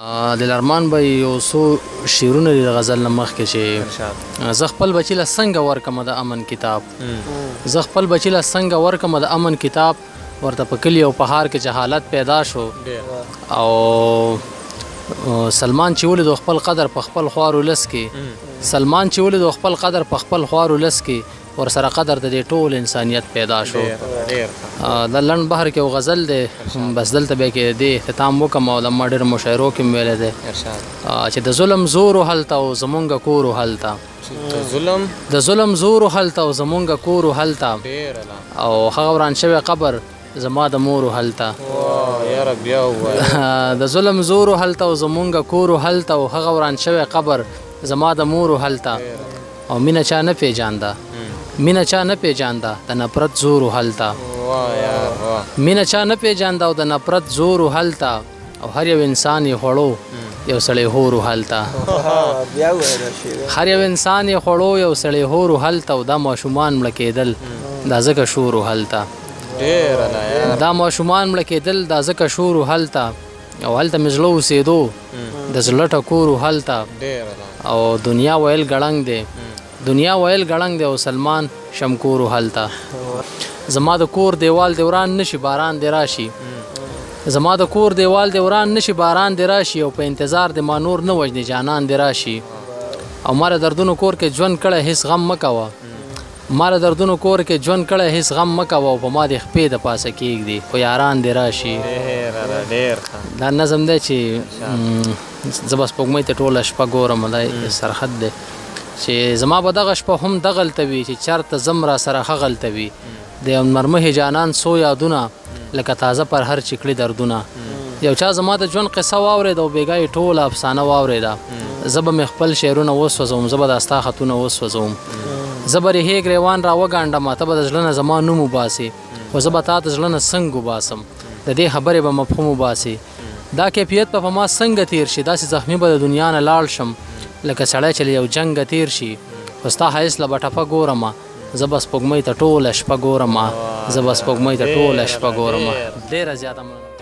د لرمان به یو څو شعرونه دي د غزل نه مخکې چې زه خپل بچی له څنګه ورکم د امن کتاب، زه خپل بچی له څنګه ورکم د امن کتاب، ورته په کلي او په ښار کې جهالت پیدا شو او سلمان چې ولیدو خپل قدر په خپل خوار ولس کې، سلمان چې ولیدو خپل قدر په خپل خوار ولس کې، ورسره قدر د دې ټول انسانیت پیدا شو. دا لنډ بحر کې یو غزل دی، بس دلته بیا کې دې اختتام وکم او د ما ډېر مشاعرو کې مې ویلی دی چې د ظلم زور هلته او زمونږ کور هلته، د ظلم زور هلته او زمونږ کور هلته، او هغه وران شوی قبر زما د مور هلته. د ظلم زور هلته او زمونږ کور هلته او هغه وران شوی قبر زما د مور هلته، او مینه چا نه پیژانده، مینه چا نه پیژانده د نفرت زور هلته، مینه چا نه پیژانده او د نفرت زور هلته، او هر یو انسان یې خوړو یو سړی هور هلته، هر یو انسان یې خوړو یو سړی هور هلته، او دا ماشومان مړه کېدل دا ځکه شور هلته، دا ماشومان مړه کېدل دا ځکه شور هلته، او هلته مې زړه اوسېدو د زړه ټکور هلته، او دنیا ویل ګړنګ دی، دنیا ویل ګړنګ دی او سلمان شمکور هلته. زما د کور دیوال دی وران نشي باران دی راشي، زما د کور دیوال دی وران نشي باران دی راشي، او په انتظار د ما نور نه وژني جانان دی راشي، او ما له دردونو کور کې ژوند کړی هیڅ غم مه کوه، ما له دردونو کور کې ژوند کړی هیڅ غم مه کوه، او په ما دې خپې د پاسه کېږدي خو یاران دې راشي. دا نظم دی چې زه به سپوږمۍ ته ټوله شپه ګورم، دا سرحد دی چې زما به دغه شپه هم دغلته وي چې چېرته ځم را سره هغلته وي، د یو مرمهې جانان څو یادونه لکه تازه پر هر چکړي دردونه. یو چا زما د ژوند قصه واورېده او بېګا یې ټوله افسانه واورېده، زه به مې خپل شعرونه وسوځوم، زه به دا ستا خطونه وسوځوم، زه به ریحې ګریوان را وګنډم، ته به د زړه نه زما نوم وباسې، خو زه به تا د زړه نه څنګه وباسم، د دې خبرې به مفهوم وباسې، دا کیفیت به په ما څنګه تیر شي، داسې زخمي به د دنیا نه لاړ شم لکه سړی چې له یو جنګه تیر شي، خو ستا ښایست له به ټپه ګورمه، زه به سپوږمۍ ته ټوله شپه ګورمه، زه به سپوږمۍ ته ټوله شپه ګورمه. ډېره زیاته مننه.